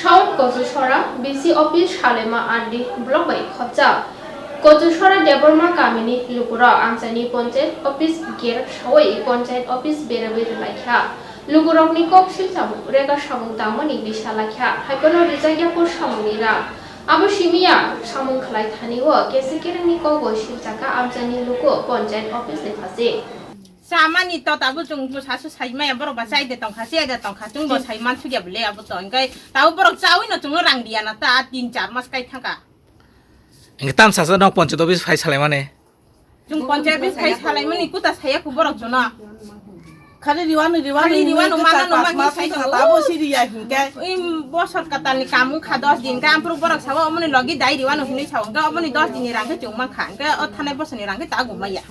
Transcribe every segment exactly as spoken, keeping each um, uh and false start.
South Kochusora B C office Salema R D block bai khopjak. Kochusora Debbarma kamini lukurok amchaini panchayat office gate sawi panchayat office berwi rwlaikha. Lukurokni kok silchamung rega samung tangmani bisa laikha, haiphano rijak yapur samungni rang. Abo simiya samung khlai thani o kese kerengni kok bo silchakha amchaini luku panchayat office ni phasi. Chamani to tabuk chwng bwsa se sai maya, borok ba chai de tongkha, chai de tongkha, chwng bo sai man sugya bole abo to. Hwnkhe tabuk borok chaui no chwngno rang diya na ta, tin char mas kai thangkha. Hwnkhe tam sasa nok panchayat office phai salaimani? Chwng panchayat office phai salaimani kuta saya ku borok jono. Khali riwanu, riwanu, khali riwanu, hwnwi mana char no pas mangni mas sai wngkha, tongo. Abo siri ya hwnkhe. Im bosor katalni kamu kha dos din, khe ampru borok sao omoni logi dai riwanu hwnwi sao, hwnkhe omoni dos dinni rang khe chwng mankha, hwnkhe o thanai bosorni rang khe ta gumaya.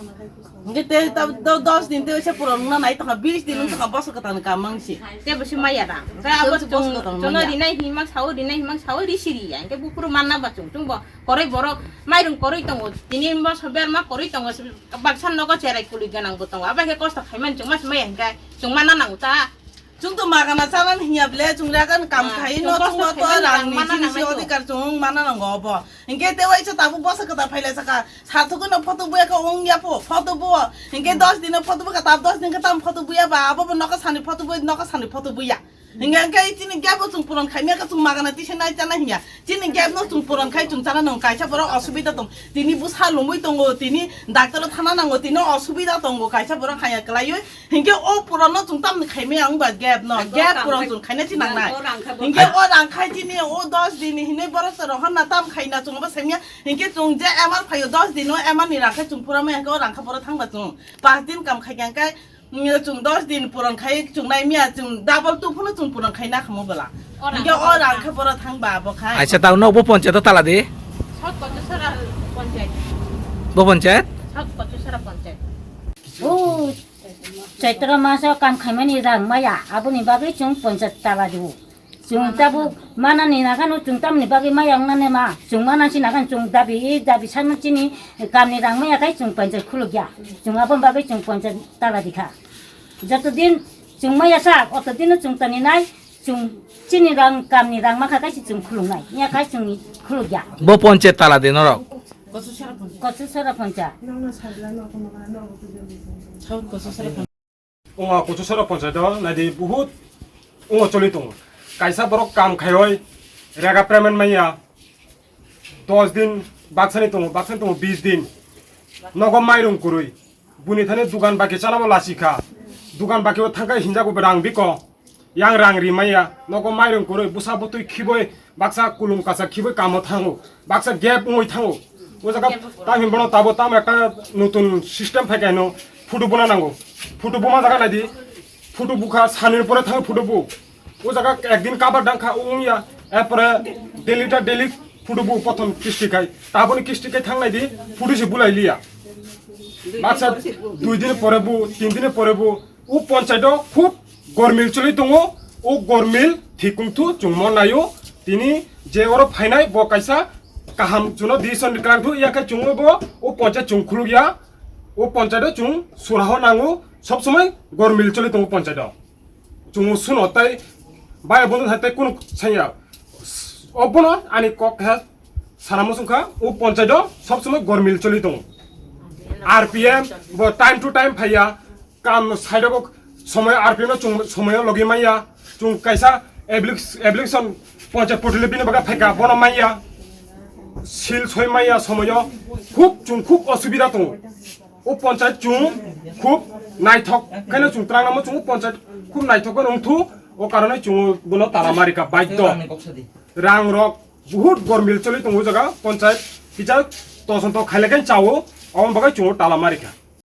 Hingke te ta do-, dos din te se puron wngna nai tongkha, bis din wng tongkha, bosor kwtal ni kam mang si. Te bo se maya rang. Hingke abo se bosor kwtal ni chwng, chwngno maya. Rinai himang sao, rinai himang sao, ri siri ya. Hingke buphuru manna ba chwng, chwng bo koroi borok mairung koroi tongo. Tini bosor berma koroi tongo. Baksa nogo cherai kuli ganang bo tongo. Abo khe kosto khaimani chwng ma se maya hingke chwng manna nango ta. Chwng to magana chana hinya ble, chwng ragan kam khai no, chwng to rang ni jini si odikar chwng mana nango obo. Hingke te waisa tabuk bosor kwtal phailai saka. Sathugwi no photo buya khe wng ya pho, photo buo. Hingke dos dino photo buka, tab dos din khe tam photo buya ba, abo bo nokha sani photo buya, nokha sani photo buya. Hingke hingke chini gap bo chwng puron khaimya khe chwng magana tisa nai chana hinya. Chini gap no chwng puron khai chwng chana nang kaisa borok osubida tong. Tini bwsa lumui tongo, tini doctor o thana nango, tini osubida tongo, kaisa borok haya kwlaiwi. Hingke o puron no chwng tam khaimya wng ba gap no, gap puron chwng khaina chinang nai. Hingke o rang khai chini o dos din hinui borok chwng rohor na tam khaina chwng bo saimya. Hingke chwng je M R phaio dos dino M R ni rang khe chwng pura maya hingke o rang kha boro thangba chwng. Pas din kam khai khe hingke, mm, chwng dos din puron khai chwng nai miya chwng double two phano chwng puron khai na khamo bwla. Hingke o rang kha boro thangba abo khai. Aisa tao no bo panchayat tala di. South Kochusora panchayat. Bo panchayat? South Kochusora panchayat. O Chaitra maso kam khaimani rang maya aboni bagwi chwng panchayat tala di. Chwng tabuk manani nagano chwng tamni bagwi maya wngnane ma? Chwng manansi nagan chwng dabi, dabi sanma chini kamni rang maya khai chwng panchayat khulukya. Chwng aboni bagwi chwng panchayat tala dikha. Joto din chwng maya sa, oto dino chwng tani nai, chwng chini rang kamni rang makha khai chwng khuluknai. Yakhai chwng khulukya. Bo panchayat tala di norok? Kochusora panchayat. Ongo Kochusora panchayat o naidi buhut ongo choli tongo. Kaisa borok kam khaioi rega payment manya dos din baksani tongo, baksani tongo bis din. Nogo mairung kwrwi. Buni thani dugan baki chalamo lasi kha. Dugan baki o thangkai hinjago rang biko. Yang rang ri maya. Nogo mairung kwrwi, bwsa bwtwi khiboi. Baksa kulum kasa khiboi kamo thango, baksa gap wngwi thango. O jaga tamhin bono tabo tamo ekta nutun system phai kaino photo buna nango. Photo buma jaga naidi, photo bukha sanir pore thango photo bu. O jaga ekdin cover dangkha wngya, erpore daily ta daily photo bu prothom kisti khai. Taboni kisti khai thang naidi, photo si bulai liya. Baksa dui din pore bu, tin din pore bu, O panchayat o khub gormil choli tongo, o gormil thikungthu chwngmo naio, tini je oro phainai bo kaisa kaham chwngno decision kwlangthu, yakhe chwngno bo o panchayat chwng khulukya, o panchayat o chwng suraho nango, sob somoi gormil choli tongo panchayat o. Chwng suno tai bai bono hai tai kunu sanya. Obono ani kok khe sana muchungkha, o panchayat o sob somoi gormil choli tongo. R P M bo time to time phaiya, kam side o somoy R P M no chwng somoy o logi manya, chwng kaisa evic-, eviction panchayat portal bini baga phaika bono manya, sil soi manya somoy o khub chwng khub osubida tongo. O panchayat chwng khub naithok khaino chwng twlang namo chwng o panchayat khub naithok khe wngthu, o karone chwng bono tala marika baidho. Rang rok buhut gormil choli tongo o jaga panchayat kisa tosontok khailai khe chao, aboni bagwi chwng o tala marika.